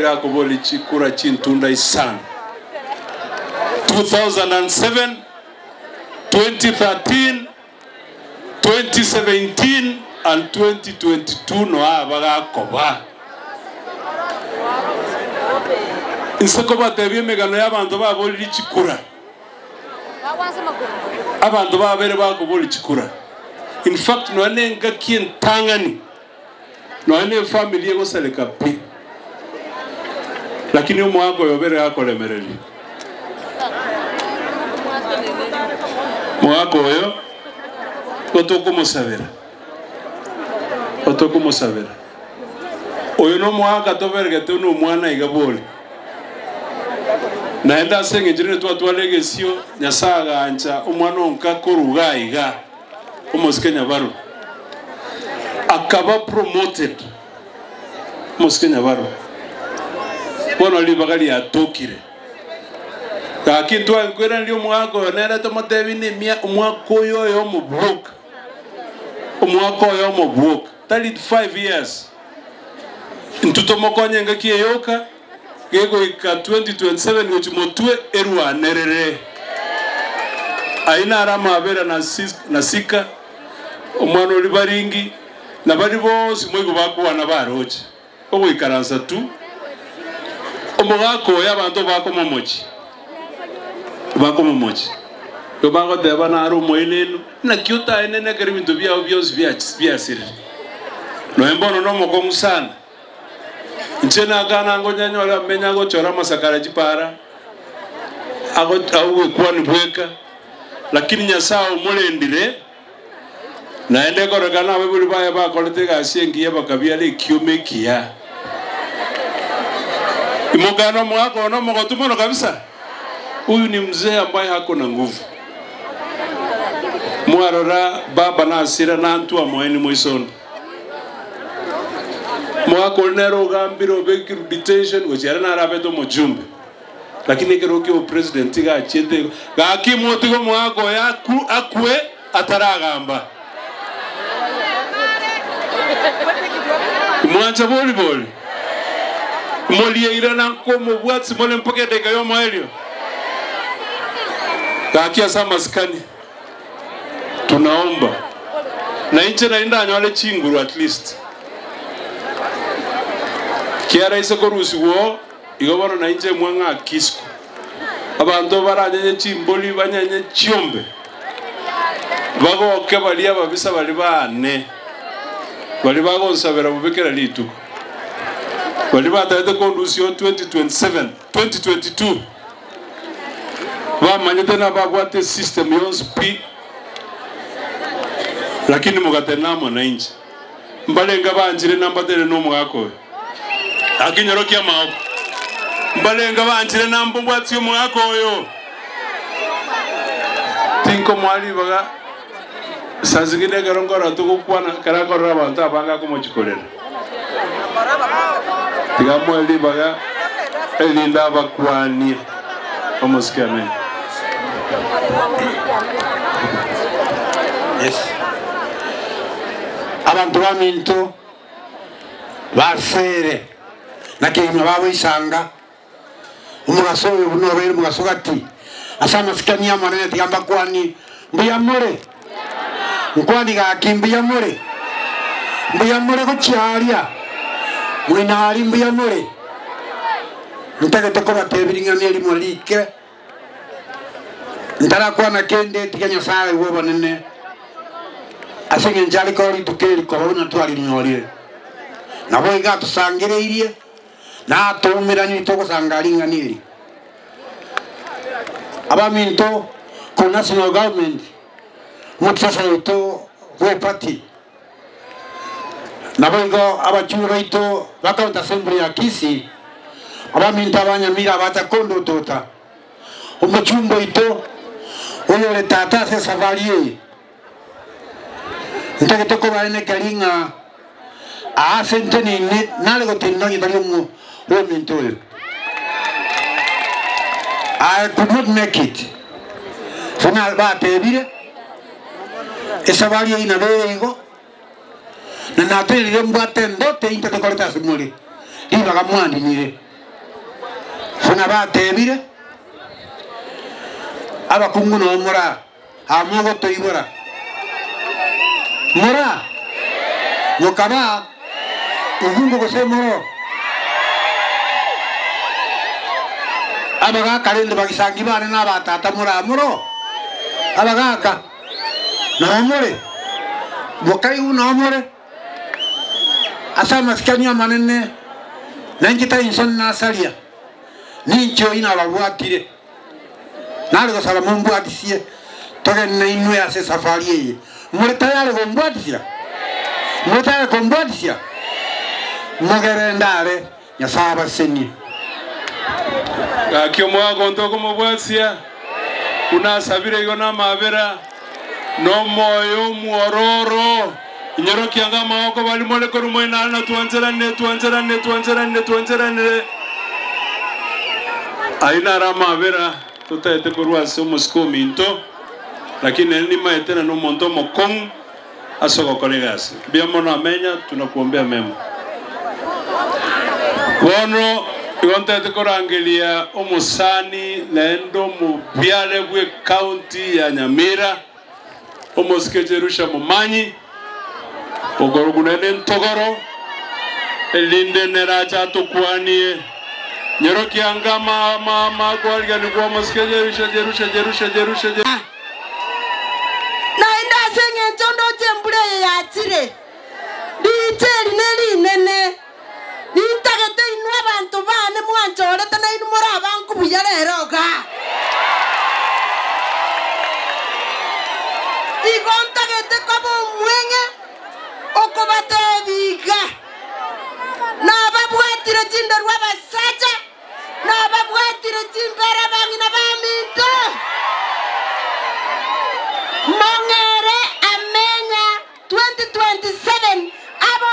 abere gakoboria chikura chintunda isano, 2007, 2013, 2017 and 2022 noe aba gakoba. Inse kobatebia emegano y'abanto baborire chikura, abanto babere bakoboria chikura. In fact nonya na engaki entang'ani, nonya na efamiri egosareka pi, lakini omwaka oyo obere gakoremereria. Omwaka oyo nigo tokomosabera, nigo tokomosabera. Oyo nomwaka toberegete buna omwana iga bori. Naende ase engencho rende twatwara egesio, Nyasae agancha omwana onka korwa iga iga, omosike Nyabaro, akaba promoted, omosike Nyabaro. Bono ribaga riatokire. Gaki ntwankweraneri omwaka oyo nere tomotebi nemia omwaka oyo oyomo bwoka, omwaka oyomo bwoka. Tari 5 years intwe tomokonye engaki eyoka gegoika 2027 gochia motwe erwanerere. Ayio naro amabera na sika omwana oria baringi na baria bonsi moigwe bakwana baroche ogoikaransa tu omogaka oyo abanto bakomomochia bakomomochia igo bagoteba naro omoenenu. Naki otaenene ekero ebinto biao bionsi biasirire? Nonya mbono nomokong'u sana. Inche nakana ngonyanyore amenye agochora amasakara chipara, agwekwani bweka, lakini Nyasae omorendire, naende ekorekana abaibori baye bakorete egasi engiya bakabiara ekioma ekiya. Imokana omogaka oyo nomogotu mono kabisa. Huyu ni mzee ambaye hako na nguvu. Mwarora baba nasira nantwa moeni moisondo. Mwaka oria nere ogambire obekirwe detention gochia ere naro abete omojumbe. Lakini ekero kia opresident iga achiete igo gaki motige omwaka oyo aku akwe ataragamba. Mwancha bori bori? Morieire na nkomobwatisia more mpaka edageka y'omoerio? Gaki ase amasikani tunaomba na inche nari ndanyore chinguru at least kiara ise korusigwa oo igo bono na inche mwa ng'aki isiko abanto baranyenye chimbori banyenye chiombe bagoke baria ababisa baria baane baria bagonsabera bobe kera rituko. Baria batagete kondusia o 2027, 2022 bamanyete nababwate esystem yonsi pi, lakini mogatena amo nainche. Mbarenge banchire nambatere nomogaka oyo. Akinyorokia amaoko. Mbarenge banchire nambobwatie omogaka oyo. Tinkomoa ribaga saa zingine ekero nkorora togokwana, ekero akorora abanto abange akomochia korera. Tiga amoe ribaga erinde abakwanie. Omosike amen. Yes. Abanto baminto basere na kegima bagoisanga omogaso oyo buna obeire omogaso gati ase amasikani amanene tiga mbakwanie mbuya more nkwani gaki mbuya more mbuya more gochia aria moino aria mbuya more ntagete kobatebia ring'ana erimo rike Ntarakwana kende, tiga Nyasae aigwe obonene ase engencho are korora rituko eri koba buna twarinyorire. Naboigo atosangereirie na atoumeranirie togosanga ring'ana eri. Abaminto korwa National Government, omotisasa oito bw'eparty, Naboigo abachumbe baito ba County Assembly ya Kisii, abaminto abanyamira abacha kondotota, omochumbe oito oyore tata ase esafari eye. Ntagete kobaenekeria ng'a aa ase intwe nini nare gotinda onye tari ominto oyo. I could not make it. Buna batebire. Esabari eyio nabo ere igo, na naterire mbwate endoto eyio ntatekorete ase more, ribaga mwandinire. Buna batebire, abakungu noo moraa, aa mogotoibora. Moraa, mokabaa ogungo gose moroo. Abagaaka rende bagisangi bane na abatata moraa moroo. Abagaaka, noo more, mokaigwa noo more. Ase amasikani amanene, na inche tari insoni nasaria, ninche oyio nababwatire. Nare gosaba mombwatisie, togende nainwe ase esafari eye. More tayari gombwatisia? More tayari kombwatisia? Mogerende are, Nyasae abasenie. Gaki omogaka onto okomobwatia, buna asabire igo namabera, na omoyo omwororo. Inyorokia anga amagoko baria more korwa moinare na twancheranire, twancheranire, twancheranire, twancheranire. Ayio naro amabera totaete korwa ase omosike ominto, lakini nere nimaete na nomonto omokong'u ase ogokora egasi. Mbuya mono amenya, tunakuombea mema. Bono igo ntaete korangeria omosani naende omobiare bw'ecounty ya Nyamira, omosike Jerusha Momanyi, okorokwa naende Ntogoro, erinde nere ache atokwanie. Nyorokia anga ama ama ama kwariganigwa omosike Jerusha Jerusha Jerusha Jerusha Jerusha. Naende ase engencho ndoche embura eye yachire, riicho eri nerinene, nintagete inwe abanto baane mwanchorete nainwe more abanku buya rero iga. Igo ntagete koba omweng'e okobateebia iga, Nababwatire chinderwa abasacha, Nababwatire chimbera abang'ina baminto, mong'ere amenya 2027 abe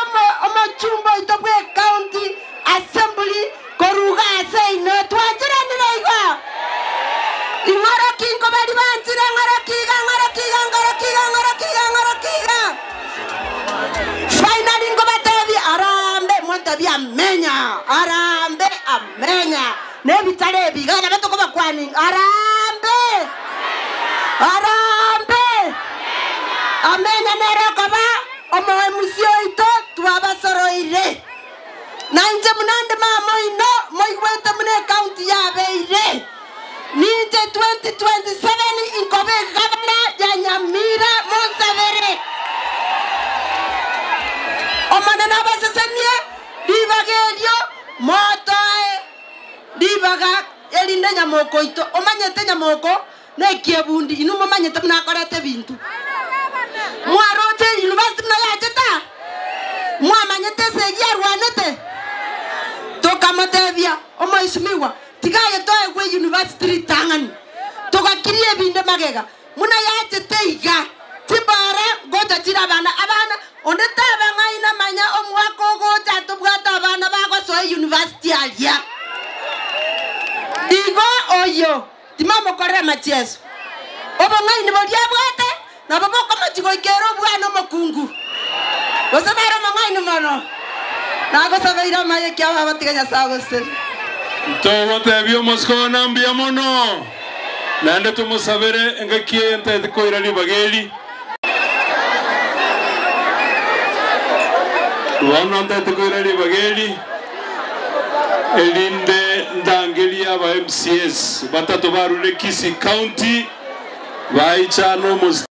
omochumba oito bw'ecounty assembly korwa iga ase inwe. Twancheranire igo? Ing'oroki nkobari banchire, ng'oroki iga, ng'oroki iga, ng'oroki iga, ng'oroki iga, ng'oroki iga. Finally nkobatebie, Arambe, mwantebie amenya, arambe, amenya. Nebitare ebi iga nabo tokobakwani, arambe, arambe, amenya nere okoba omoemusi oito twabasoroire. Na inche buna nde mama oino, moigwete buna ecounty yabeire. Ninche 2027 inkoba egavana ya Nyamira monsabere. Omonene abasesenie ribaga erio motoe ribaga erinde nyamoko oito. Omanyete nyamoko nekiebundi inwe momanyete buna akorete ebinto. Mwaroche university buna yachete aa? Mwamanyete esegi arwanete? Tokamotebia omoisimigwa Tiga aye toegwe university ritang'ani, togakirie ebinde magega, buna yachete iga, chibara ngocha chire abana, abana, onde taba ng'aina manya omwaka ogocha tobwate abana bagosoa university aria. Igo oyo timomokorera machieso. Obong'aini boria abwate nabo bokomochia goika ere obwane omokungu, gose nere omong'aini mono. Nagosabeire amaye ekiagera abatiga Nyasae agosesenie. Togotebia omosike oyo na mbuya mono, naende tomosabere engaki eye ntaete koira ribaga eri. Bono ntaete koira ribaga eri, erinde ndangerie aba MCAs batato barure Kisii County, baichane omosike.